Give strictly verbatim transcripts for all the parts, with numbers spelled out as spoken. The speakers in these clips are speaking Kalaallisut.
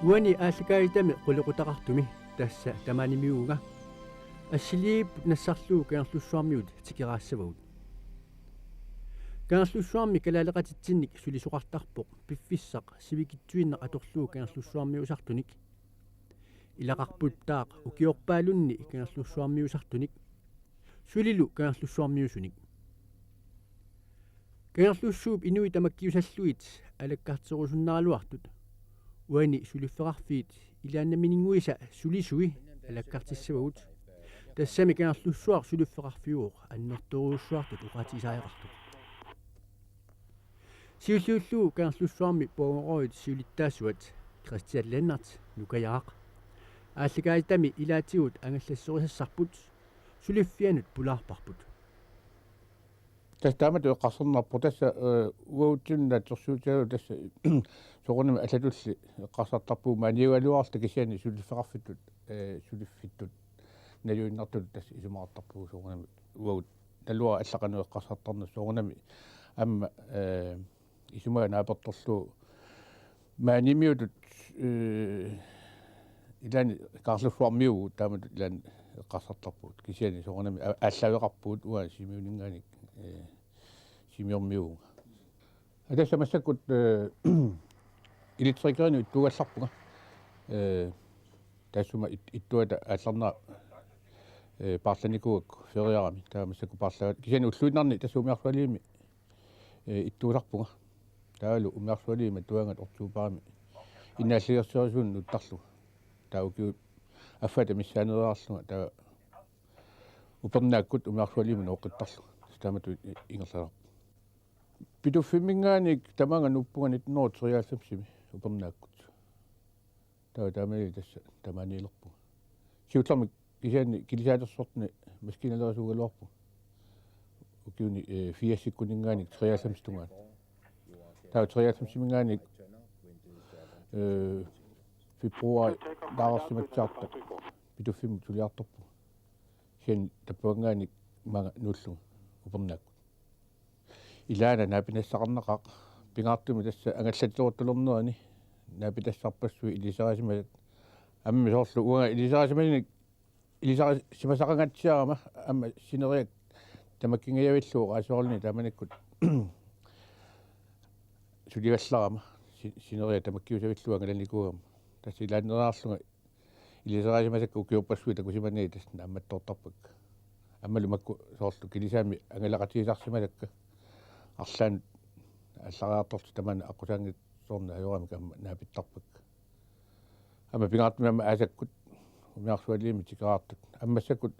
Uani aallakaatitami qulequtaqartumi tassa tamaanimiuunga. Assiliivipput nassarlugu Kangerlussuarmiut tikeraassavagut. Kangerlussuarmi kalaaleqatitsinnik sulisoqartarpoq piffissaq sivikitsuinnaq atorlugu Kangerlussuarmiusartunik. Ilaqarputtaaq ukiorpaalunni Kangerlussuarmiusartunik. Sulilu Kangerlussuarmiusunik. Kangerlussuup inuit tamakkiusallugit alakkarterusunnaraluartut uani suliffeqarfiit ilaannamininnguisa sulisui alakkartissavagut. Tassami Kangerlussuaq suliffeqarfiuvoq annertoorujussuartut oqaatigisariaqartut. Siulliullugu Kangerlussuarmi Borgerøjit siulittaasuat Christian Lennert Nukajaraq. Aallakaatitami ilaatigut angallassorisarput suliffianut pulaarparput. Tassa taamatut eqqarsarnarpoq tassa, eh, uatsinnut naatsorsuutigalugu tassa soorunami allatulli eqqarsartarpugut maaniugaluarluta kisianni suliffeqarfittut, eh, suliffittut najuinnartutut tassa isumaqartarpugut soorunami uagut naluara alla qanoq eqqarsartarnersoq soorunami aamma, eh, isumaga naapertorlugu maanimiutut, eh, ilaanni Kangerlussuarmiuugut taamatut ilaanni eqqarsartarpugut. Kisianni soorunami a-, aallaveqarpugut uanga Sisimiuninngaanniit, eh, Sisimiormiuuvunga. Aa, tassa massakkut, eh, elektrikerinik ittuugallarpunga. Eh, taassuma it-, ittuata aallarnera, eh, paarlanikuugakku feriarami. Taava massakkut paarlavat. Kisianni ulluinnarni tassa umiarsualiimi eh, ittuusarpunga. Taavalu umiarsualiimi matuaannaq oktobarimi innaallagiarsiarisuunut nuuttarlunga. Taava ukiut affaata missaaneriarlunga taava upernaakkut umiarsualiimi nooqqittarlunga. Tassa taamatut i-, ingerlasarpoq. Pituffimminngaanniit tamaanga nuuppunga nitten hundrede og treoghalvfemsimi upernaakkut. Taava taamani tassa tamaaniilerpunga. Siullermik kisianni kilisaatersortuni maskiinalerisooraluarpunga. Ukiuni, eh, firsikkunninngaanniit treoghalvfems tungaanut. Taava treoghalvfemsiminngaanniit, eh, februaari naareersimatsiartoq Pituffimmut suliartorpunga. Kisianni tappavanngaanniit maanga nuullunga upernaakkut. Ilaana naapitassaqarnaqaaq pingaartumik tassa angallattoortulernerani naapitassarpassuit ilisarisimasat aamma soorlu uanga ilisarisimasanik ilisarisimasaqangatsiarama aamma sineriak tamakkingajavillugu oqaaseroorluni taamanikkut suligallarama si-, sineriak tamakkiusavillugu angalanikuugama tassa ilaanneeriarlunga ilisarisimasakka ukiorpassuit takusimanagit tassa naammattoortarpakka. Aammalu makku soorlu kilisaamik angalaqatigisarsimasakka arlaannut allariartorlutik tamaani aqqusaanngitsoorneq ajoramik aamma naapittarpakka. Aamma pingaartumik aamma aasakkut umiarsualiimi tikeraartut. Aamma massakkut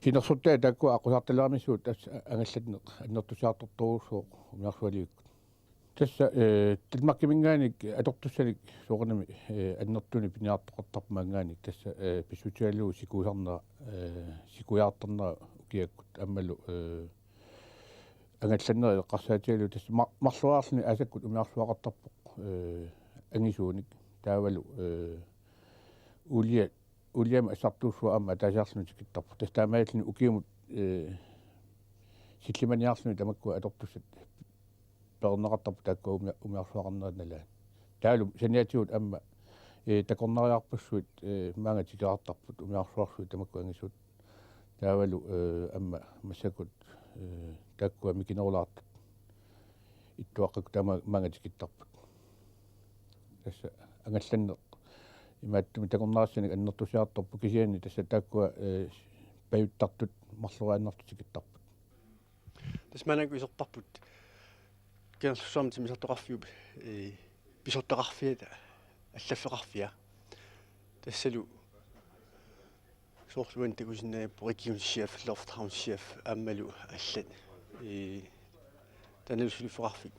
sinersortai taakkua aqqusaartaleramissut tassa angallanneq annertusiartortorujussuuvoq umiarsualiivikkut. Tassa, eh, Danmarkiminngaanniit atortussanik soorunami, eh, annertuunik piniartoqartarpoq maanngaanniit tassa, eh, pissutigalugu sikuusarnera, eh, sikujaartarnera ukiakkut aammalu, eh, angallannerit eqqarsaatigalugit tassa ma-, marloriarluni aasakkut umiarsuaqartarpoq, eh, angisuunik taavalu, eh, uulia, uuliamik assartuussuaq aamma ataasiarluni tikittarpoq. Tassa taamaalilluni ukiumut, eh, sillimaniarluni tamakkua atortussat peerneqartarput taakkua umi-, umiarsuaqarnerit nalaat. Taavalu saniatigut aamma, eh, takornariarpassuit, eh, maanga tikeraartarput umiarsuarsuit tamakku angisuut. Taavalu, eh, aamma massakkut, eh, taakkua mikinerulaartut ittuaqqakkut taama maanga tikittarput. Tassa angallanneq imaattumik takornarissanik annertusiartorpoq kisianni tassa taakkua, eh, pajuttartut marloriaannartut tikittarput. Tassa maannakkut isertarput Kangerlussuarmi timmisartoqarfiup, eh, pisortaqarfiata allaffeqarfia. Tassalu soorlu uani takusinnaavippoq Regionschef, Lufthavnschef aammalu allat. Eh, taannalu suliffeqarfik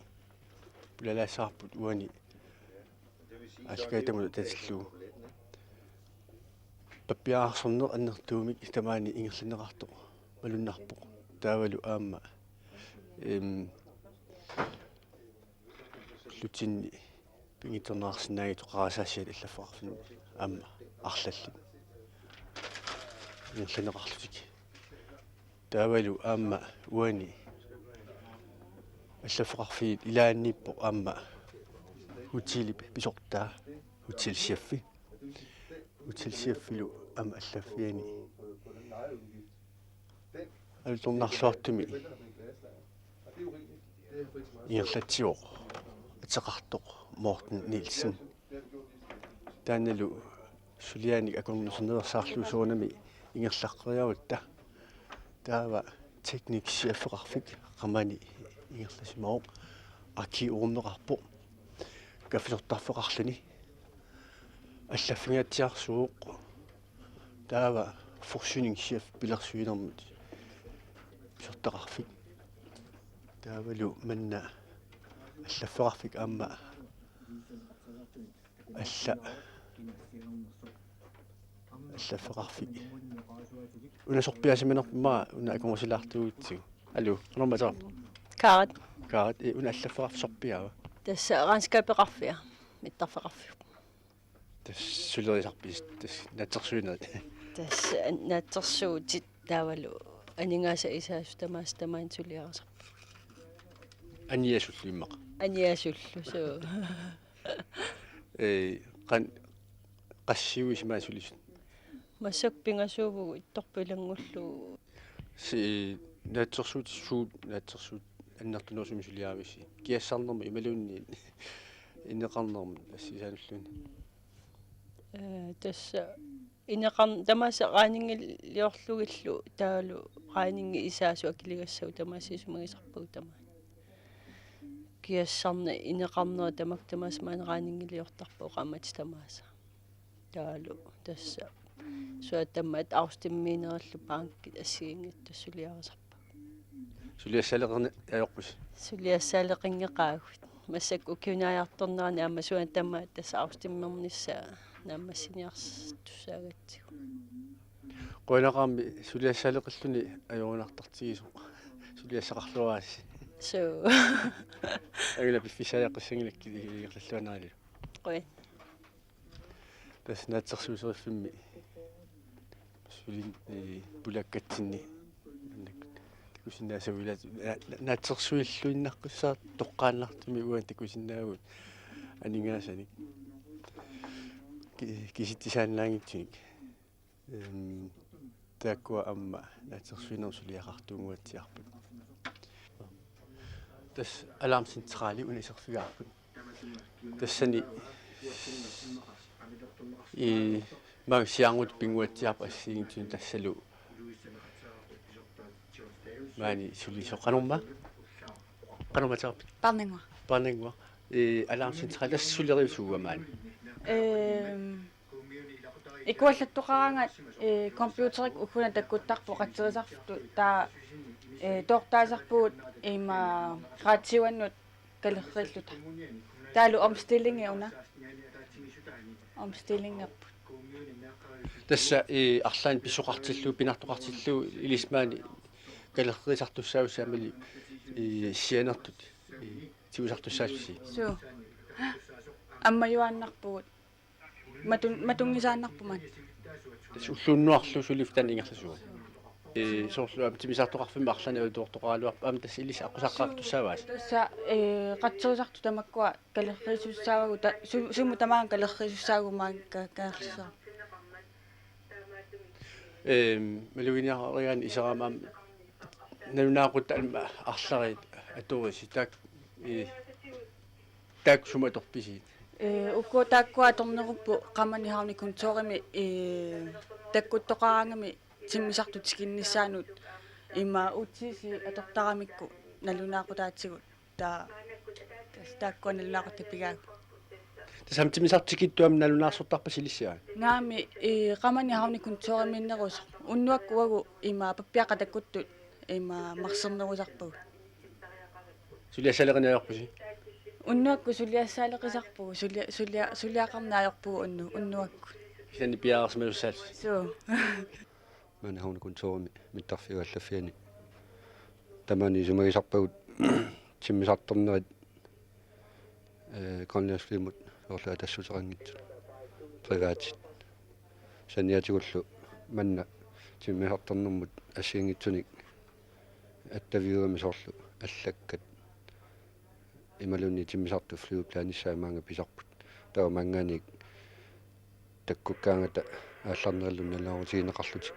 pulalaassavarput uani aallakaatitamut atatillugu. Pappiararsorneq annertuumik tamaani ingerlanneqartoq malunnarpoq. Taavalu aamma, em, lutinni pingittorneqarsinnaanngitsut qarasaasiat allaffeqarfinni aamma arlallit ingerlanneqarlutik. Taavalu aamma uani allaffeqarfiit ilaanniippoq aamma hotelip pisortaa. hotelchefi. Hotelchefilu aamma allaffiani alutornarluartumik ingerlatsivoq ateqartoq Morten Nielsen. Taannalu sulianik akornuserneersaarlugu soorunami ingerlaqqeriarutta. Taava teknisk chefeqarfik qamani ingerlasimavoq, Aki Ormeqarpoq kaffisortarfeqarluni. Allaffingaatsiarsuuvoq. Taava forsyningschef pilersuinermut pisortaqarfik. Taavalu manna allaffeqarfik aamma alla allaffeqarfik. Una sorpiaasimanerput aamma una akornusilaartuugutsigu. Aluu, qanormaa ateqarpa? Kaarit. Kaarit, ee, una allaffeqarfik sorpiaava? Tassa regnskabeqarfia, mittarfeqarfiup. Tassa sulerisarpisi, tassa naatsorsuinerit? Tassa naatsorsuutit taavalu aningaasat isaasut tamaasa tamaani suliarisarput. Aniasullu immaqa? Aniasullu, suu. Ee, qan-, qassiuisimaat sulisut? Massakkut pingasuuvugut ittorput ilanngullugu. Si-, naatsorsuutit suut, naatsorsuutit annertunerusumik suliarisarpisi? Kiassarnermut imaluunniit ineqarnermut assigisaanulluunniit? Ee, tassa ineqar-, tamaasa regningiliorlugillu taavalu regningit isaasut akiligassagut tamaasa isumagisarpagut tamaani. Kiassarneq ineqarneq tamakku tamaasa maani regningiliortarpagut qaammatit tamaasa. Taavalu tassa suaat tamaat afstemmiinerillu bankit assigiinngitsut suliarisarpagut. Suliassaaleqinneq ajorpusi? Suliassaaleqinngeqaagut. Massakkut ukiunaariartornerani aamma suaat tamaat tassa afstemmernissaa naammassiniartussaagatsigu. Qujanaqaaq aamma suliassaaleqilluni ajorunartartigisoq. Suliassaqarluarisi. Suu. Anguna piffissaaqqissanngilakka ingerlalluarnerali. Qujan. Tassa naatsorsuuseriffimmi suli, ee, pulaakkatsinni takusinnaasagut, ilaa, na-, na-, naatsorsuilluinnaqqissaartoq toqqaannartumik uani takusinnaavugut aningaasanik. Ki-, kisitsisaannaanngitsunik. Em, taakkua aamma naatsorsuinermut suliaqartuunnguatsiarput. Tassa alarmcentrali una iserfigaarput. Tassani, ee, maanga siaarngut pinnguatsiarput assigiinngitsunik, tassalu maani sulisoq qanormaa? Qanormaa ateqarpit? Parnannguaq. Parnannguaq. Ee, alarmcentrali tassa suleriusuua maani? Ehm, ikuallattoqaraangat, ee, computerikkut ugguna takkuttarpoq qatserisartut, taava, ee, toortaasarpugut ima radiuannut kalerriilluta. Taavalu omstillingi una. Omstillingerput. Tassa, ee, arlaannik pisoqartillugu, pinartoqartillugu, ilissi maani kalerriisartussaavusi aammalu, ee, sianertut, ee, tigusartussaassusi? Suu. Ammajuaannarpugut. Matun-, matunngisaannarpugut maani. Tassa ulloq unnuarlu suliffik taanna ingerlasuuvoq. Ee, soorlu aamma timmisartoqarfimmi arlaannik alutoortoqaraluarpat aamma tassa ilissi aqqusaqqaartussaavasi? Tassa, ee, qatserisartut tamakkua kalerriisussaavagut ta-, su-, sumut tamaanga kalerriisussaavugut maani ka-, kalerriissaaq. Ehm, maluginiarigaanni iserama aamma nalunaaqutaq aamma arlallit atorisi taak-, ee, taakku sumut atorpisi? Ee, uku taakkua atornerupput qamani havnekontorimi, ee, takkuttoqaraangami timmisartut tikinnissaannut ima U T C atortaramikku nalunaaqutaatigut. Ta-, tas-, taakkua nalunaaqutaq pigaagut. Tassa aamma timmisartut tikittut aamma nalunaarsortarpasi ilissi? Naamik, ee, qamani havnekontorimiinnerusoq. Unnuakkut uagut ima pappiaqqat takuttut ima marsernerusarpagut. Suliassaaleqineq ajorpusi? Unnuakkut suliassaaleqisarpugut, sulia-, sulia-, suliaqarneq ajorpugut unnu-, unnuakkut. Kisianni piareersimasussaalluni. Suu. Maani havnekontorimi mittarfiup allaffiani tamaani isumagisarpagut timmisartornerit, ee, Grønlandsflymut soorlu atassuteqanngitsut, privatit. Saniatigullu manna timmisartornermut assigiinngitsunik attaviugamik soorlu allakkat imaluunniit timmisartut flyveplanissai maanga pisarput. Taava maanngaanniit takkukkaangata aallarnerullutik nalunaarutigineqarlutik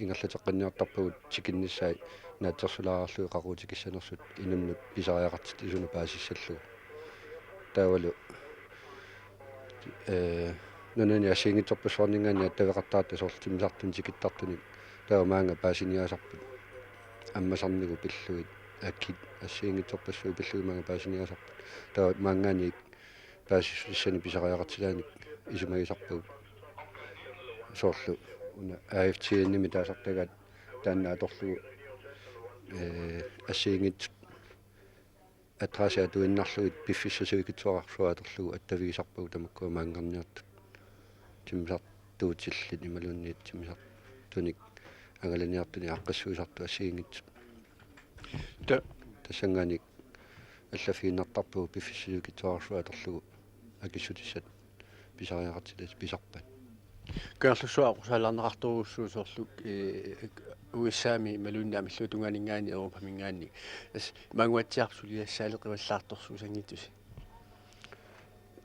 ingerlateqqinniartarpagut tikinnissaat naatsorsuulaarlugit qaqugu tikissanersut inunnut pisariaqartitsisunut paasissallugu. Taavalu, ee, nunani assigiinngitsorpassuarninngaanniit attaveqartaratta soorlu timmisartunik tikittartunik taava maanga paasiniaasarput. Ammasarnigut pillugit akit assigiinngitsorpassuit pillugit maanga paasiniaasarput. Taava maanngaanniit paasissutissanik pisariaqartilaanik isumagisarpagut. Soorlu una A F T N-imi taasartagaat taanna atorlugu, ee, assigiinngitsut adressit atuinnarlugit piffissaq sivikitsuararsuaq atorlugu attavigisarpagut tamakkua maanngarniartut. Timmisartuutillit imaluunniit timmisartunik angalaniartunik aaqqissuisartut assigiinngitsut. Ta- Tassanngaanniit allaffigiinnartarpagut piffissaq sivikitsuararsuaq atorlugu akissutissat pisariaqartitat pisarpaat. Kangerlussuaq aqqusaalaarneqartorujussuuvoq soorlu, ee, U S A-mi imaluunniit amerlasuut tungaaninngaanniit Europaminngaanniit. Tassa imaanguatsiarpoq suliassaaleqivallaartorsuusanngitsusi.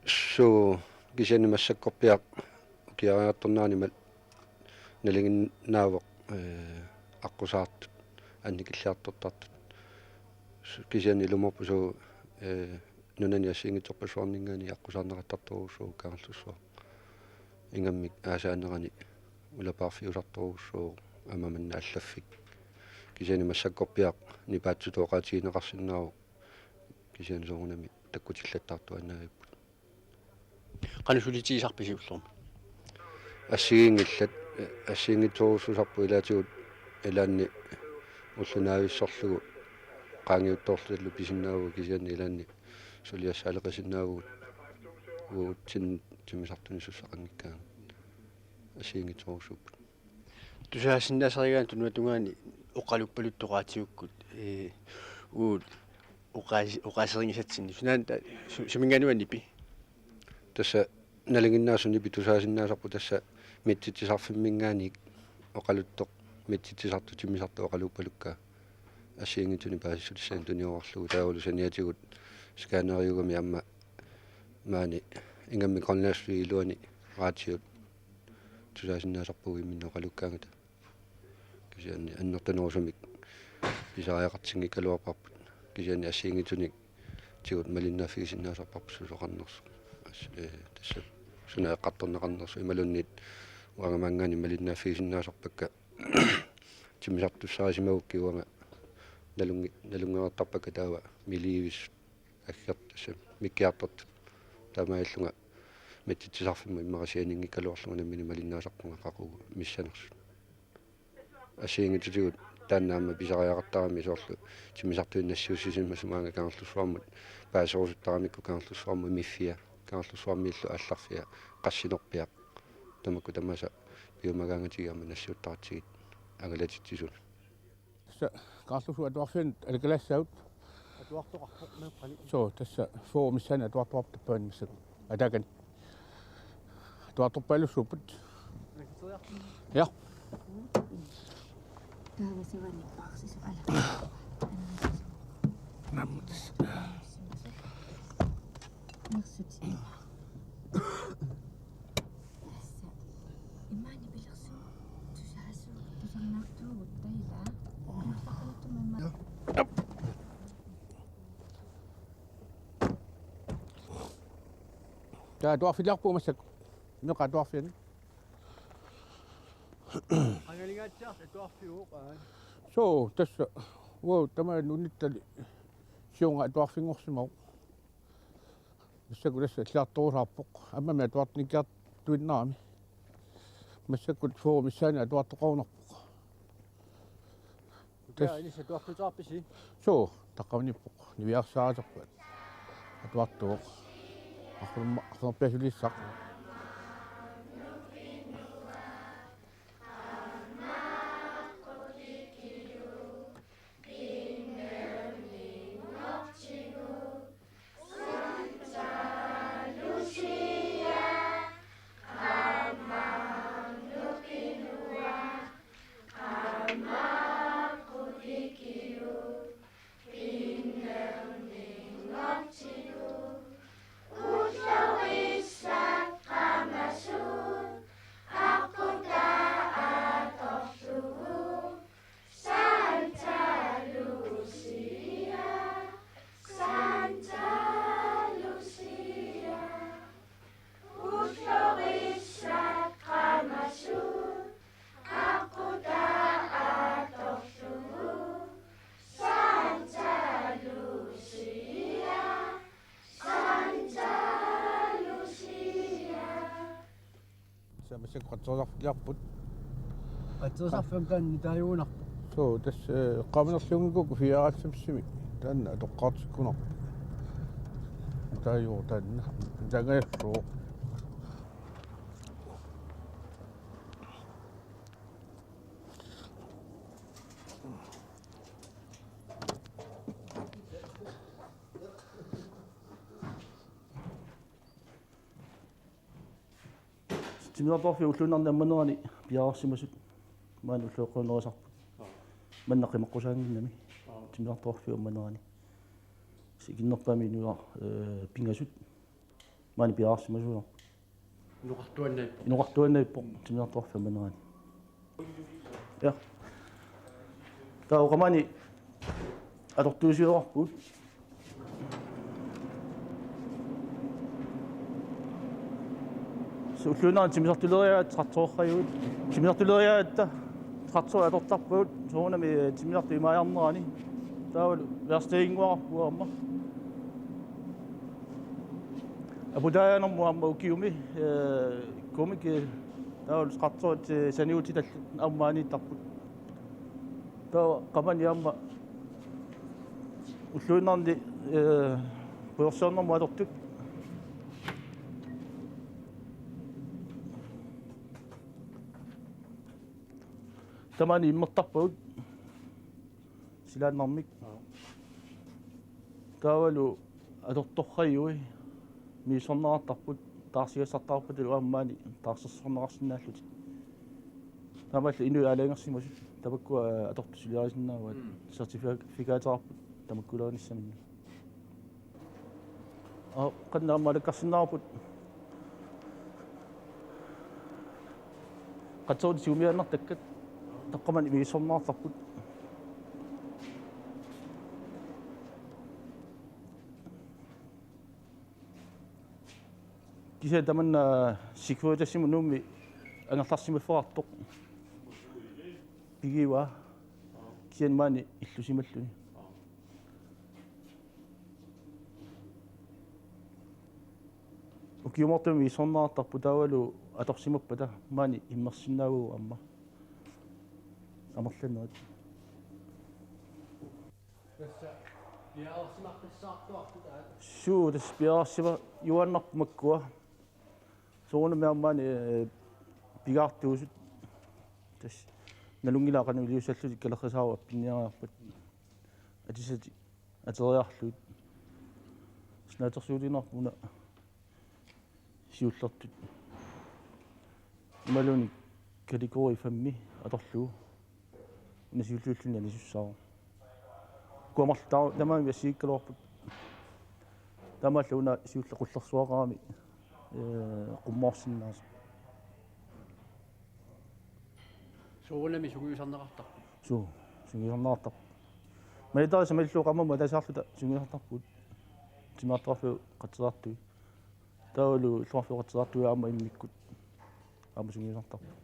Suu, kisianni massakkorpiaq ukiariartornerani mal- nalinginnaavoq, ee, aqqusaartut annikilliartortartut. Su-, kisianni ilumoorpoq suu, ee, nunani assigiinngitsorpassuarninngaanniit aqqusaarneqartartorujussuuvoq Kangerlussuaq. Ingammik aasaanerani ulapaarfiusartorujussuuvoq aamma manna allaffik. Kisianni massakkorpiaq nipaatsutut oqaatigineqarsinnaavoq. Kisianni soorunami takkutillattaartuaannaavipput. Qanoq sulitigisarpisi ullormi? Assigiinngillat, assigiinngitsorujussuusarput ilaatigut ilaanni ulloq naavissorlugu qaangiuttoorlutillu pisinnaavugut kisianni ilaanni suliassaaleqisinnaavugut uagutsinnut timmisartunik sussaqanngikkaangat. Assigiinngitsorujussuupput. Tusaasinnaasarigaanni tunuatungaani oqaluppaluttoq raatiukkut, ee, uagut oqaasi-, oqaaserigisatsinnik. Sunaana ta-, su-, suminngaanniit nipi? Tassa nalinginnaasumik nipi tusaasinnaasarput tassa Mitsitsisarfimminngaanniit oqaluttoq mitsitsisartut timmisartut oqaluuppalukkaat assigiinngitsunik paasissutissanik tuniorarlugu taavalu saniatigut scannerigami aamma maani ingammik Grønlandsflygip iluani raatiut tusaasinnaasarpagut imminnut oqalukkaangata. Kisianni annertunerusumik pisariaqartinngikkaluarparput. Kisianni assigiinngitsunik tigut malinnaaffigisinnaasarparput susoqarnersoq. As-, ee, tassa suna eqqartorneqarnersoq imaluunniit uanga maanngaanniit malinnaaffigisinnaasarpakka timmisartussarisimagukkit uanga nalunngi-, nalunngereertarpakka taava miliivissut aggertut tassa mikkiartortut. Taamaalillunga Mitsitsisarfimmut immaqa sianinngikkaluarlunga nammineq malinnaasarpunga qaqugu missanersut. Assigiinngitsutigut taanna aamma pisariaqartarami soorlu timmisartunik nassiussisimasut maanga Kangerlussuarmut paaserusuttaramikku Kangerlussuarmut imiffia, Kangerlussuarmiillu aallarfia, qassinerpiaq. Tamakku tamaasa piumagaangatigiit aamma nassiuttaratsigit angalatitsisunut. Tassa Kangerlussuup atuarfiani alakalassaagut. Atuartoqarpoq meeqqani. Suu, tassa fyrre missaani atuartoqarpoq tappavani massakkut. Ataakani. Atuartorpaalussuupput. Ja. Taava sivani paarsisu ala. Naammat. Mersut. Tassa. Imaani pilersu. Tusaasu. Tusarnaartuugut taila. Amerlaqaluttuma imma. Ja. Taava atuarfiliarpugut massakkut. Meeqqat atuarfianni. Qangalingaatsiarsi atuarfiuvoq, aa. Suu, tassa. Uagut tamaani unittali siorna atuarfinngorsimavoq. Massakkut tassa alliartorusaarpoq. Aammami atuartinniartuinnarami. Massakkut fyrre missaani atuartoqarunarpoq. Tassa. Ilissa atuartuutaarpisi? Suu, taqqavaniippoq. Niviarsaartarpoq. Atuartuuvoq. Arfinerma-, arfineq-pingasulissaq. Tamassakku qatserisarfiliarput. Qatserisarfiup taanna nitaajugunarpoq. Suu, tassa, eh, eqqaamanerluunngikkukkit fireoghalvfemsimi taanna atoqqaartikkunarpoq. Nitaajuvoq taanna. Taangajallugu. Timmisartorfiup ulluinnarni ammanerani piareersimasut maani ulloqeqqannerisarput. Manna qimaqqusaannginnami. Timmisartorfiup ammanerani. Sikinnerpaami inuiaqatigiit, eh, pingasut. Maani piareersimasuupput. Inoqartuaannaippoq. Inoqartuaannaippoq timmisartorfiup ammanerani. Ja. Taava oqarmani atortuusiorarput. Ulluinnarni timmisartuleriaat traktorerpagut. Timmisartuleriaatta traktorit atortarpagut. Soorunami timmisartut imaajarnerani. Taavalu værkstedinnguararpugut aamma. Aputaanermut aamma ukiumi, eh, kumik, eh, taavalu traktorit, eh, saniutitallit aamma maaniittarput. Taava oqarmani aamma ulluinnarni, eh, pujorsiornermut atortut. Tamaani immertarpagut. Silaannarmik. Taavalu atortorpagut, misissorneqartarput, taarsigassartagarput aamma maani taarsersorneqarsinnaallutik. Taamaallu inuit aalajangersimasut, tamakkua atortut suliarisinnaavat, mm, certifikaateqarput tamakkuulernissaminnik. Aa, qanoq aamma alakkarsinnaavarput. Qatserisartut siumiaannartakkat, taqqamani misissorneqartarput. Kisianni tamanna Sigfridasimut Nuummi angerlarsimaffeqartoq. Pigivaa. Kisianni maani illusimalluni. Ukiumoortumik misissorneqartarput taavalu atorsimappata maani immersinnaavagut aamma. Amerlanerit. Tassa piareersimaqqissaartuarput aat. Suu, tassa piareersimajuaannarput makkua. Soorunami aamma maani, eh, pigaartuusut. Tassa nalunngilaq qanoq iliussallutik kalerrisaarut appinniariarpat. Atisatik ateriarlugit. Sinatersuutiinnarput una siullertut. Imaluunniit kategori femmi atorlugu. Una siulliulluni anisussaavoq. Kuamartaa tamaani assigiikkaluarput. Taamaallu una siulleq qullersuaqarami, eh, qummoorsinnaasoq. Soorunami sungiusarneqartarpoq. Suu, sungiusarneqartarpoq. Maani taava samallu qaammammut ataasiarluta sungiusartarpugut. Timmisartorfiup qatserisartui. Taavalu illoqarfiup qatserisartui aamma immikkut. Aamma sungiusartarpoq.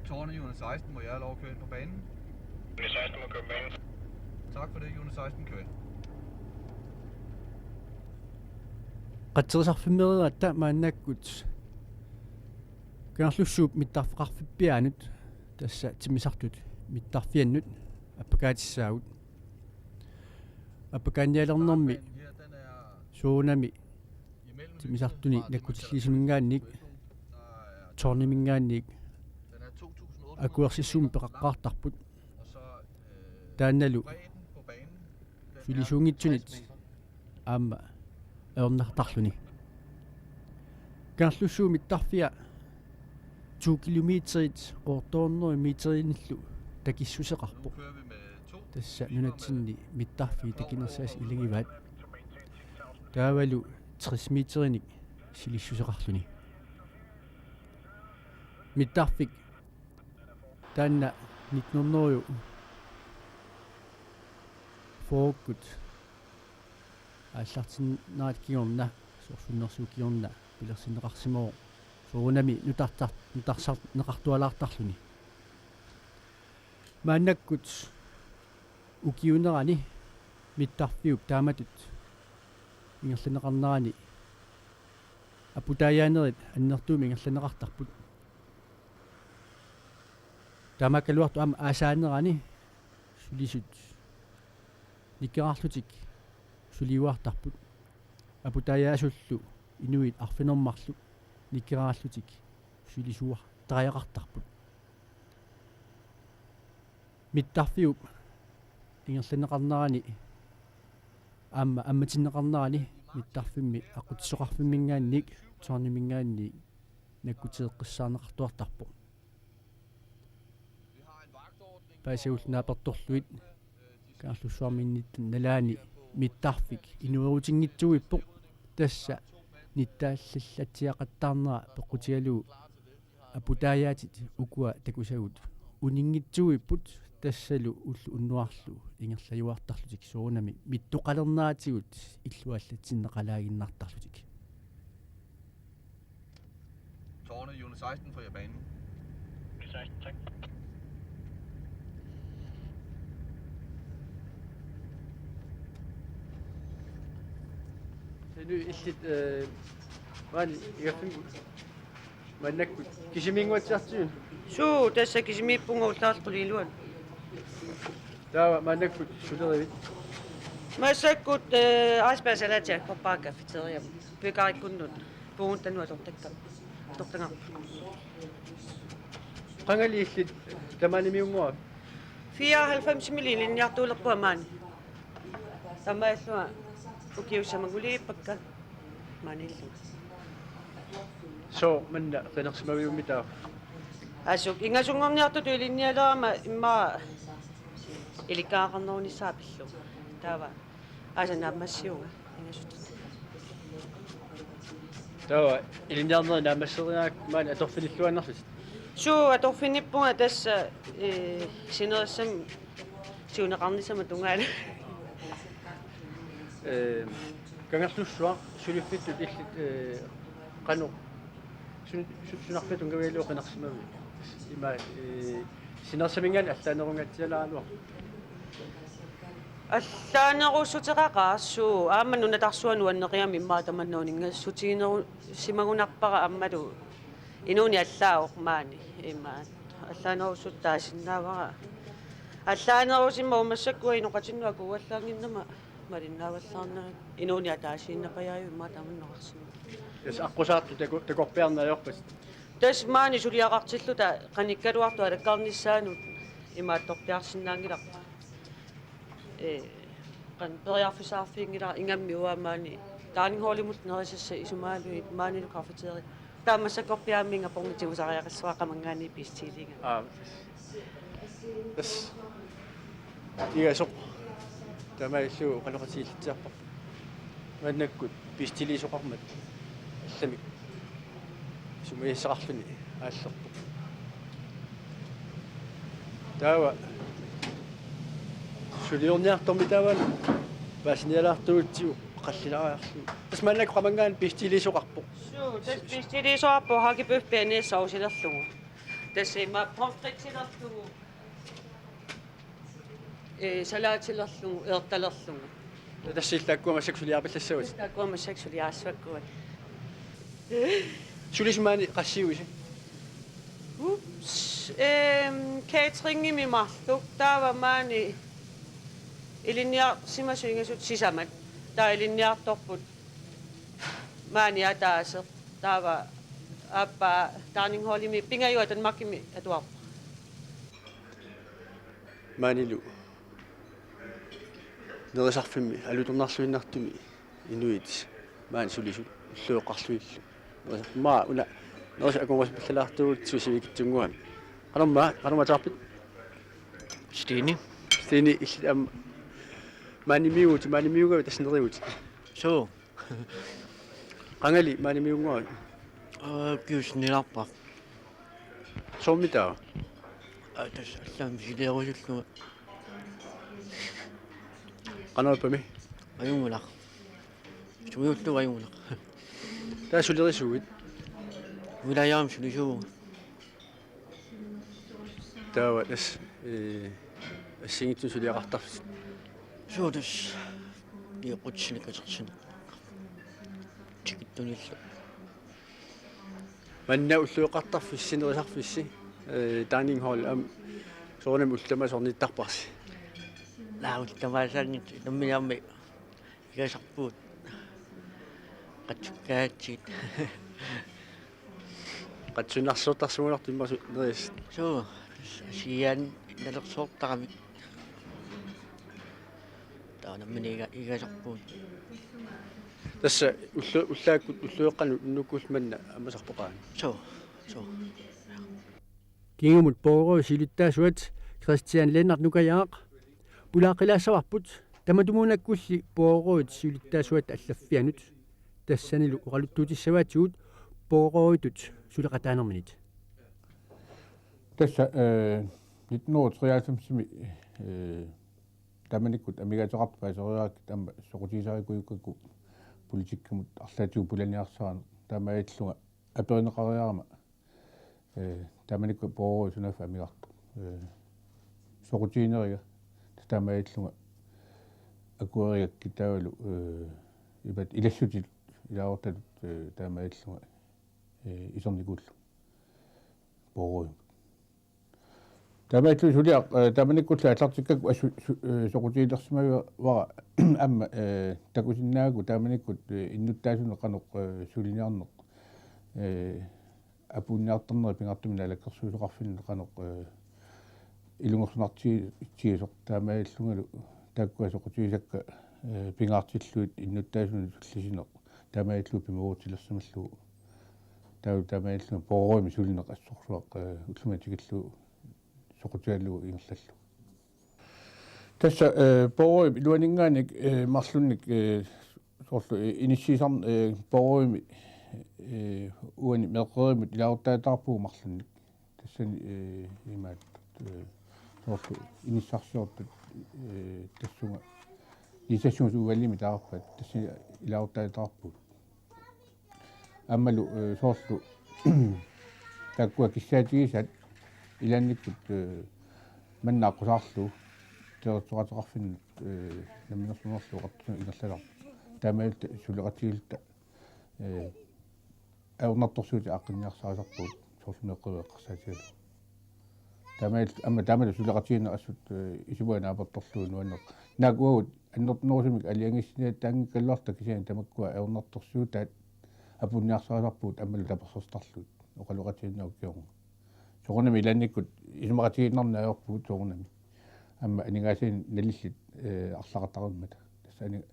Tårne Juni seksten, må jeg have lov at køre ind på banen? Juni seksten må køre på banen. Tak for det, Juni seksten kører ind. Qatserisarfimmereeratta maannakkut Kangerlussuup mittarfeqarfippiaanut, tassa timmisartut mittarfiannut appakaatissaagut. Appakaannialernermi soorunami timmisartuni nakkutilliisuminngaanniit, tårniminngaanniit akuersissummik peqaqqaartarput. Taannalu sulisuunngitsunit aamma ajornartarluni. Kangerlussuup mittarfia to kilometerit otte hundrede meterinillu takissuseqarpoq. Tassa nunatsinni mittarfiit takinersaasut ilagivaat. Taavalu tres meterinik silissuseqarluni. Mittarfik taanna nitten hundrede fyrrekkut aallartinnerata kingorna, sorsunnersuup kingorna pilersinneqarsimavoq. Soorunami nutartar-, nutarsarneqartualaartarluni. Maannakkut ukiuunerani mittarfiup taamatut ingerlanneqarnerani Aputaajaanerit annertuumik ingerlanneqartarput. Taamaakkaluartoq aamma aasaanerani sulisut nikeraarlutik suliuartarput. Aputaajaasullu inuit arfineq-marluk nikeraarlutik sulisuartariaqartarput. Mittarfiup ingerlanneqarnerani aamma ammatinneqarnerani mittarfimmi aqqutisoqarfimminngaanniit tårniminngaanniit nakkuteeqqissaarneqartuartarpoq. Paasivut naapertorlugit Kangerlussuarminnit nalaani mittarfik inuerutinngitsuuippoq, tassa nittaallallatsiaqattaarnera peqqutigalugu aputaajaatit ukua takusagut uninngitsuuipput, tassalu ulloq unnuarlu ingerlajuartarlutik soorunami mittoqalerneratigut illuallatsinneqalaaginnartarlutik. Tårne, June seksten, fri af banen. Tassa illit, øh, maani igaffimmi maannakkut kisimiinnguatsiartigu? Suu, tassa kisimiippunga ullaarluliluan. Taava maannakkut sulerivit? Massakkut, øh, aspasalatia Korpara Cafeteriami. Pekarikunnu puguntanua tortakka. Tortanga. Qangali illit tamaanimiunnguarit? Fireoghalvfemsimi ilinniartuulerpunga maani. Taamaallunga ukiut samaguliippakka maaniillunga. Sooq manna qinersimaviummi taava? Asuk ingasunngorniartutut ilinnialerama immaqa ilikkagaqarnerunissaa pillugu. Taava aasaq naammassiunga ingasutut. Taava ilinniarneri naammasseriarakku maani atorfinilluinnarlutit? Suu, atorfinippunga tassa, øh, sinerissami siuneqarnissama tungaanut. Øh, Kangerlussuaq suliffittut illit, øh, qanoq sun-, su-, sunarpiaq tunngavigalugu qinersimavit? Ima, øh, sinersaminngaanniit allaanerungaatsialaaraluarpoq. Allaanerussuteqaqaaq, suu, aamma nunatarsuaq nuannerigamik immaqa tamanna uninngassutiginerusimagunarpara aammalu inuuneq allaavoq maani, immaqa allaanerussutut taasinnaavara. Allaanerusimmat massakkut inoqatinnut akuuallaannginnama malinnaavallaarnagit, inuuneq ataasiinnapajaajuk immaqa tamanna oqarsinnaa. Tassa aqqusaartut taku-, takorpiarneq ajorpatit? Tassa maani suliaqartilluta qanikkaluartut alakkarnissaannut imaattorpiarsinnaanngilarput. Ee, qanoq periarfissaqarfiginngilara, ingammik uanga maani dining hallimut nerisassat isumaalugit maanilu cafeteria. Taava massakkorpiaq aamma ingapormi tigusariaqassavara qamanngaanniit bestilliinga. Aa, tassa. Igasoq. Taamaalillugu oqaloqatigiillatsiarparput. Maannakkut bestilliisoqarmat allamik isumagisassaqarluni aallerpoq. Taava suliorniartormi taava paasinialaartuugutsigu qallilaariarlugu. Tassa maannakkut qamanngaanniit bestilliisoqarpoq. Suu, tassa bestilliisoqarpoq hakkebøf bearnaisesaucilerlugu. Tassa ima pomfritilerlugu. Ee, salaatilerlugu, eertalerlugu. Tassa illit taakkua massakkut suliaripallassavat? Taakkua massakkut suliarissavakka. Sulisut maani qassiuisi? Ups, ehm, cateringimi marluk, taava maani ilinniarsimasut ingasut sisamat. Taava ilinniartorput maani ataaseq. Taava aappaa dining hallimi, pingajuat Danmarkimi atuarpara. Maanilu nerisarfimmi alutornarluinnartumi inuit maani sulisut ulloqeqqarlugillu. Nerisarfimmi una nerisut akornusipallalaartuugutsigu sivikitsunnguamik. Qanormaa, qanormaa ataarpit? Stine. Stine, illit aamma maanimiuvutit, maanimiugavit tassa nerivutit? Suu. Qangali maanimiunnguarit? Aa, kiusnilarpa. Soormi taava? Aa, tassa allamik misileerusullunga. Qanoq ippami? Ajunngilaq. Sumiullu ajunngilaq. Taava sulerisuuvit? Uilaajaam sulisuuvunga. Taava tassa, ee, assigiinngitsunik suliaqartarlutit? Suu, tassa. Iqqutsinik katersineq. Tikittunillu. Manna ulloqeqartarfissi, nerisarfissi, eh, dining hall, aamma soorunami ullut tamaasa ornittarparsi? Naa, ullut tamaasaanngitsoq, namminermi igasarpugut. Qatsukkaatsit. Qatsunnarsiortarsimagunarpoq immaqa su-, nerisassat? Suu, tassa Aasianni nalersoortaramik. Taava nammineq iga-, igasarpugut. Tassa ullu-, ullaakkut ulloqeqqanut nuukkullu manna ammasarpoq aana? Suu, suu. Kingumut Borgerø siulittaasuat Christian Lennert Nukajaaq pulaaqqilaassavarput, tamatumuunakkulli Borgerø siulittaasuat allaffianut. Tassanilu oqaluttuutissavaatigut Borgerøtut suleqataanerminit. Tassa, eh, nitten hundrede og treoghalvfems-imi, eh, taamanikkut amigaateqartut paaseriarakkit aamma soqutigisarikujukkakku politikkimut arlaatigut pulaniarsaraneq, taamaalillunga aperineqariarama, eh, taamanikkut Borgerø sunaaffa amigartoq, eh, soqutigineriga, taamaalillunga akuerigakkit taavalu, eh, ipat ilassutitut ilaasortatut, eh, taamaalillunga, eh, isernikuullunga Borgerømut. Taamaalilluni suliaq, eh, taamanikkullu aallartikkakku assut su-, eh, soqutigilersimavara aamma, eh, takusinnaagakku taamanikkut, eh, innuttaasunik qanoq, eh, suliniarneq, eh, apuunniartarneri pingaartumik naalakkersuisoqarfinni qanoq, eh, ilungersunartigisoq, taamaalillungalu taakkua soqutigisakka, eh, pingaartillugit innuttaasunik sullisineq, taamaalilluni pimoorutilersimallugu. Taava taamaalilluni Borgerømi sulineq assorsuaq, eh, ullumi tikillugu soqutigalugu ingerlallugu. Tassa, eh, Borgerø iluaninngaanniit, eh, marlunnik, eh, soorlu, eh, inissiisarn-, eh, Borgerømi, eh, uani meeqqerimut ilaasortaataarpugut marlunnik. Tassani, eh, imaattoq, eh, soorlu inissarsiortut, eh, tassunga, inissiisarsimasut ualimi taarpat, tassani ilaasortaataarpugut. Aammalu, eh, soorlu taakkua kissaatigisaat ilaannikkut, eh, manna aqqusaarlugu teritorsuaqarfinnut, eh, Namminersornerullutik Oqartussat ingerlalerput. Taamaalilluta suleqatigiilluta, eh, ajornartorsiutit aaqqinniarsarisarpugut soorlu meeqqeriviup eqqarsaatigalugu. Taamaalilluta aamma taamalu suleqatigiinneq assut, eh, isumani naapertorlugu nuanneq. Naak uagut annertunerusumik aalajangiissineqanngikkaluarluta kisianni tamakkua ajornartorsiutaat apuunniarsarisarpugut aammalu tapersersortarlugit oqaloqatigiinneq ukiornga. Soorunami ilaannikkut isumaqatigiinnarneq ajorpugut soorunami. Aamma aningaasat nalillit, eh, arlaqataarummata. Tassa ani-,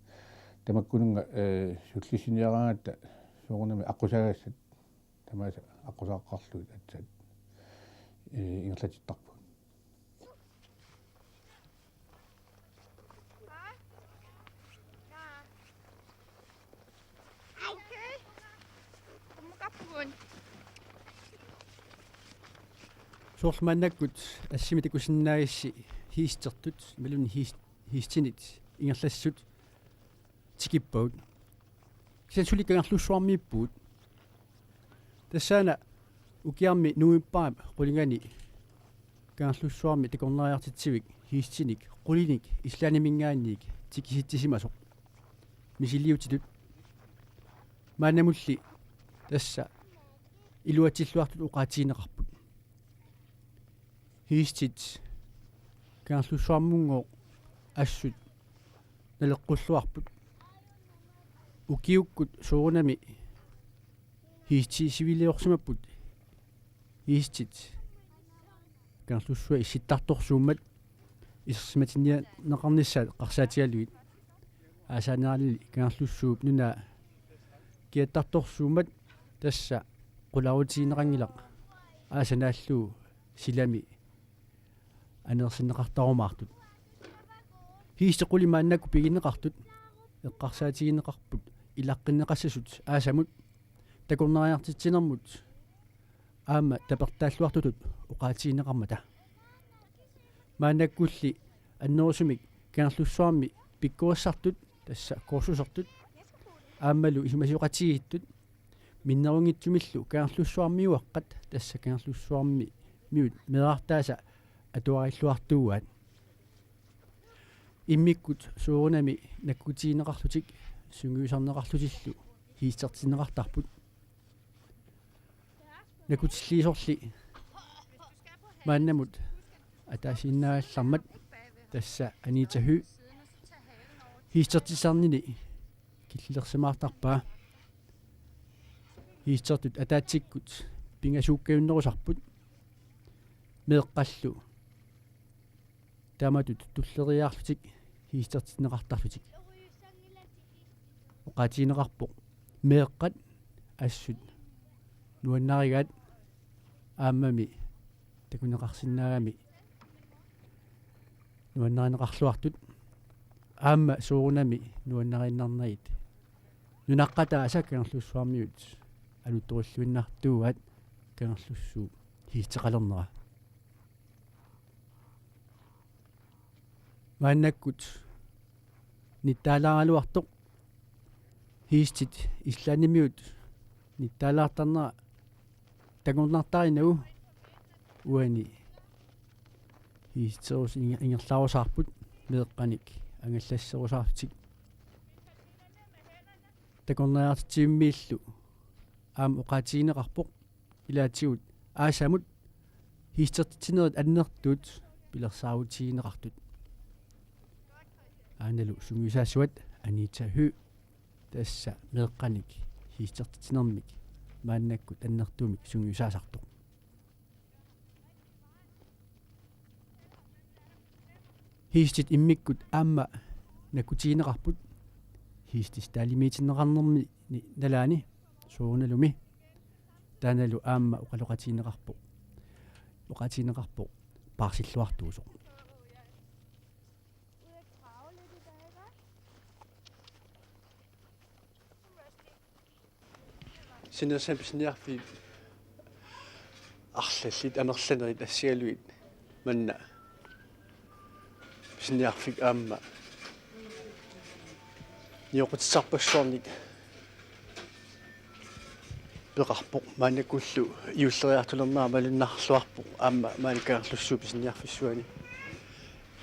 tamakkununnga, eh, sullissiniaraangatta soorunami aqqusaagassat tamaasa aqqusaaqqaarlugit aatsaat, eh, ingerlatittarpugut. Soorlu maannakkut assimi takusinnaagissi hiistertut, imaluunniit hiis-, hiistinit ingerlassut tikippagut. Kisianni suli Kangerlussuarmiippugut. Tassaana ukiarmi novembarip qulinganni Kangerlussuarmi takornariartitsivik hiistinik qulinik Islandiminngaanniit tikisitsisimasoq misiliutitut. Maannamulli tassa iluatsilluartut oqaatigineqarput. Hiistit Kangerlussuarmunngooq assut naleqqulluarput. Ukiukkut soorunami hiistisiviliorsimapput. Hiistit Kangerlussuaq issittartorsuummat isersimatinniarneqarnissaat eqqarsaatigalugit. Aasaanerali Kangerlussuup nunaa kiattartorsuummat tassa qularutigineqanngilaq aasaq naallugu silami aneersinneqartarumaartut. Hiistit qulit maannakkut pigineqartut eqqarsaatigineqarput ilaqqinneqassasut aasamut takornariartitsinermut aamma tapertaalluartutut oqaatigineqarmata. Maannakkulli annerusumik Kangerlussuarmi pikkorissartut, tassa kursusertut, aammalu isumasioqatigiittut minnerunngitsumillu Kangerlussuarmiuaqqat, tassa Kangerlussuarmi miut meerartaasa atuarilluartuuaat. Immikkut soorunami nakkutigineqarlutik sungiusarneqarlutillu hiistertinneqartarput. Nakutilliisorli maannamut ataasiinnaagallarmat, tassa Anita Høegh hiistertitsisarnini killilersimaartarpaa. Hiistertut ataatsikkut pingasuukkajunnerusarput, meeqqallu taamatut tulleriiaarlutik hiistertinneqartarlutik. Oqaatigineqarpoq meeqqat assut nuannarigaat aammami takuneqarsinnaagami nuannarineqarluartut, aamma soorunami nuannariinnarnagit nunaqqataasa Kangerlussuarmiut aluttorilluinnartuuaat Kangerlussuup hiisteqalernera. Maannakkut nittaalaaraluartoq hiistit Islandimiut nittaalaartarnera takornartarinagu uani hiisterus inge-, ingerlaarusaarput meeqqanik angallasserusaarlutik. Takornariartitsivimmiillu aamma oqaatigineqarpoq ilaatigut aasamut hiistertitsinerit annertuut pilersaarutigineqartut. Aanalu sungiusaasuat Anita Høegh, tassa meeqqanik hiistertitsinermik maannakkut annertuumik sungiusaasartoq. Hiistit immikkut aamma nakutigineqarput hiistit staalimiitinneqarnermi ni-, nalaani soorunalumi. Taannalu aamma oqaloqatigineqarpoq, oqaatigineqarpoq paarsilluartuusoq. Sinerissami pisiniarfiit arlallit amerlanerit assigalugit manna pisiniarfik aamma nioqqutissarpassuarnik peqarpoq, maannakkullu juulleriartulerneq malunnarluarpoq aamma maani Kangerlussuup pisiniarfissuani.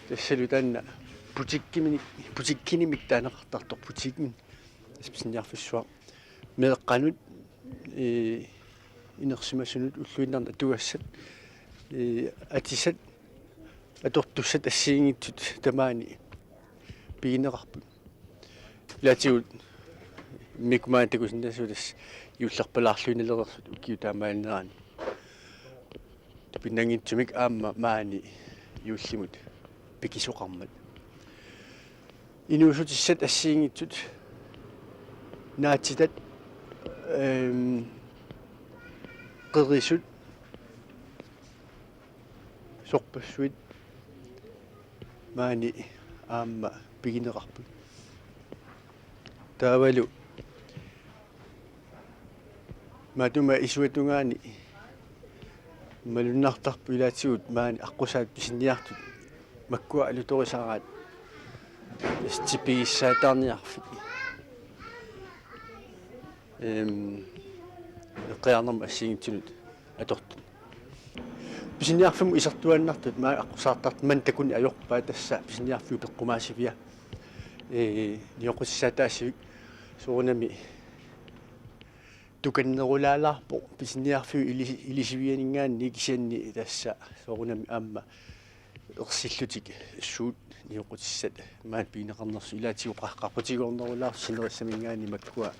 Tassalu taanna butikkiminik, butikkinimik taaneqartartoq, butikken, tassa pisiniarfissuaq. Meeqqanut, ee, inersimasunut ulluinnarni atugassat, ee, atisat, atortussat assigiinngitsut tamaani pigineqarput. Ilaatigut immikkut maani takusinnaassavara tassa juullerpalaarluinnalereersut ukiut taamaaginneranni. Tupinnanngitsumik aamma maani juullimut pikisoqarmat. Inuussutissat assigiinngitsut, naatsitat, ehm, qerisut, sorpassuit maani aamma pigineqarput. Taavalu matuma isuata tungaani malunnartarpoq ilaatigut maani aqqusaat pisiniartut makkua alutorisaraat tipigissaataarniarfik. Ehm, eqqiaarnermut assigiinngitsunut atortut. Pisiniarfimmut isertuaannartut maani aqqusaartartut manna takuneq ajorpaat, tassa pisiniarfiup peqqumaasivia. Ee, nioqqutissaataasivik soorunami tukannerulaalaarpoq pisiniarfiup ili-, ilisivianinngaanniit, kisianni tassa soorunami aamma ersillutik suut nioqqutissat maani pigineqarnersut, ilaatigut qa-, qaqqutigoornerulaartut sinerissaminngaanniit makkua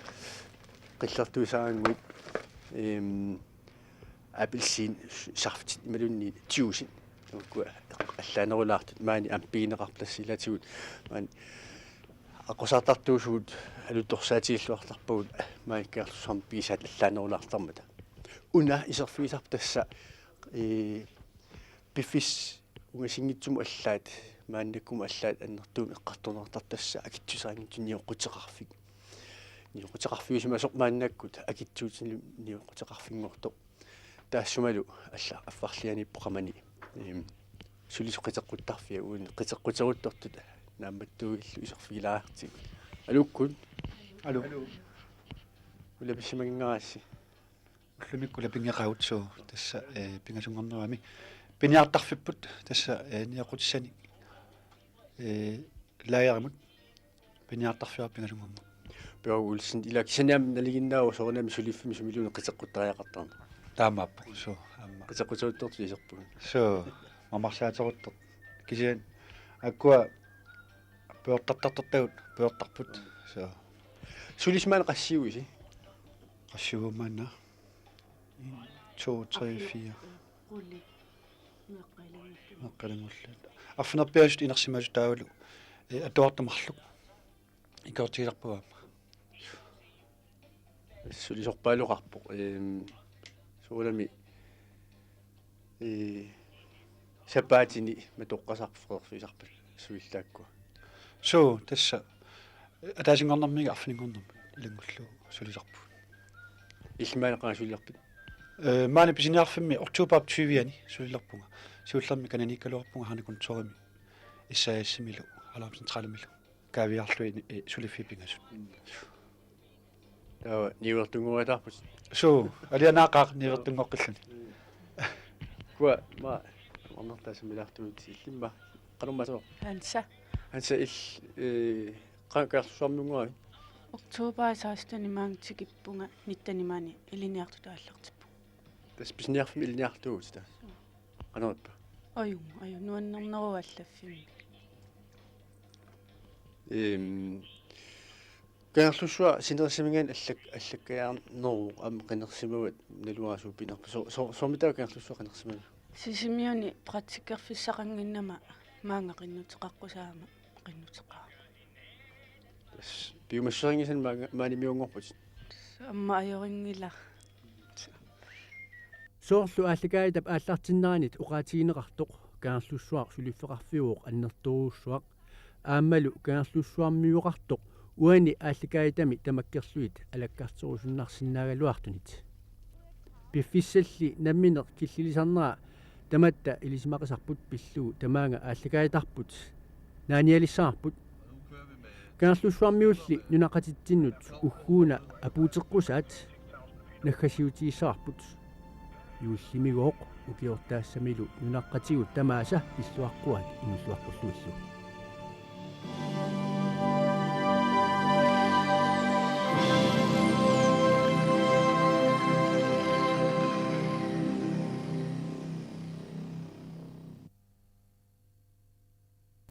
qillertuisarannguit, ehm, appelsiinit, saftit imaluunniit juicit, makkua allaanerulaartut maani aamma pigineqarput, tassa ilaatigut maani aqqusaartartuusugut aluttorsaatigilluartarpagut maani Kangerlussuarmi pigisaat allaanerulaartarmata. Una iserfigisarput tassa, ee, piffissap ungasinngitsumut allaat, maannakkumut allaat annertuumik eqqartorneqartartoq tassa akitsuseqanngitsoq nioqquteqarfik. Nioqquteqarfiusimasoq maannakkut akitsuutinut nioqquteqarfinngortoq. Taassumalu alla affarlianiippoq qamani. Ehm, sulisut qiteqquttarfiat uani, qiteqquteruttortut naammattuugillu iserfigilaartigut. Aluukkut. Aluu. Ulapissimannginnerassi. Ullumikkut ulapinngeqaagut, suu, tassa, eh, pingasunngornerugami. Piniartarfipput tassa, eh, nioqqutissanik, eh, lagerimut piniartarfiup pingasunngorneq. Per Olsen, ila kisianni aamma nalinginnaavoq soorunami suliffimmi sumiluunniit qiteqquttariaqartarneq. Taamaappoq. Suu, aamma. Qiteqqutsuuttortut iserpugut. Suu, mamarsaateruttortut. Kisianni aakkua pujortartartortagut pujortarput. Suu. Sulisimaneq qassiuisi? Qassiuummat maanna? En, to, tre, fire. Quli. Meeqqat ilanngullugu. Arfineq-pingasut inersimasut taavalu, eh, atuartut marluk. Ikiortigisarpagut aamma. Sulisorpaaluqarpoq. Ehm, soorunami, eh, sapaatini matoqqasarfeqarfisarpat sulillaakku. Suu, tassa ataasinngornermiga arfininngornermi ilanngullugu sulisarpugut. Illit maani qanga sulilerpit? Eh, maani pisiniarfimmi oktober tyve-ani sulilerpunga. Siullermik kananiikkaluarpunga Hernekøntorimi S A S-imilu, Alarmcentralimilu. Kaaviarlugit, eh, suliffiit pingasut. Taava niuertunngoriataarputit. Suu, alianaaqaaq niuertunngoqqilluni. Kua, ma, marnertaa sammilaartumik illimma. Qanormaa tamarmi? Hansa. Hansa il, eh, qa-, Kangerlussuarmiunngoravit? Oktober seksten-i maanga tikippunga, nitten-i maani ilinniartutut aallartippunga. Tassa pisiniarfimmi ilinniartuuvutit taava? Qanorippa? Ajunngilaq, ajunngilaq, nuannerneruvoq allaffimmi. Ehm, Kangerlussuaq sinerissaminngaanniit allak-, allakkajaarneruvoq aamma qinersimavat naluara suut pinerpa. So-, so-, soormitaava Kangerlussuaq qinersimava? Sisimiuni praktikkerfissaqannginnama maanga qinnuteqaqqusaagama qinnuteqaanga. Tassa piumassuseqanngisaannik maanga, maanimiunngorputit? Aamma ajunngilaq. Soorlu aallakaatitap aallartinneranit oqaatigineqartoq Kangerlussuaq suliffeqarfiuvoq annertoorujussuaq. Aammalu Kangerlussuarmioqartoq uani aallakaatitami tamakkerlugit alakkarterusunnarsinnaagaluartunit. Piffissalli nammineq killilisarnera tamatta ilisimaqisarput pillugu tamaanga aallakaatitarput naanialissavarput. Kangerlussuarmiulli nunaqqatitsinnut ugguuna apuuteqqusaat naggasiutigissavarput. Juullimigooq ukiortaassamilu nunaqqatigut tamaasa pilluaqquaat inuulluaqqullugillu.